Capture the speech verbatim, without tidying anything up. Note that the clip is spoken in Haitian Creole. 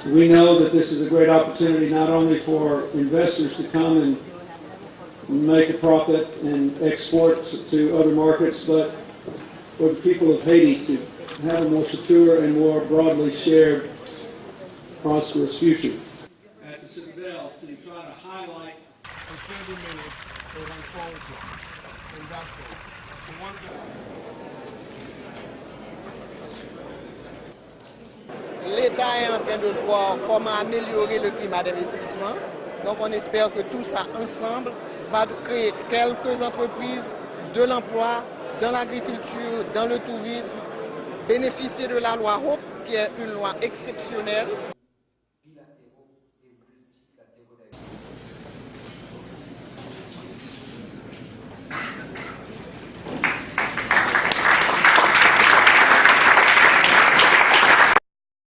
We know that this is a great opportunity not only for investors to come and make a profit and export to other markets, but for the people of Haiti to have a more secure and more broadly shared prosperous future. At the Citadel to try to highlight L'État est en train de voir comment améliorer le climat d'investissement. Donc on espère que tout ça ensemble va créer quelques entreprises, de l'emploi dans l'agriculture, dans le tourisme, bénéficier de la loi Hope, qui est une loi exceptionnelle.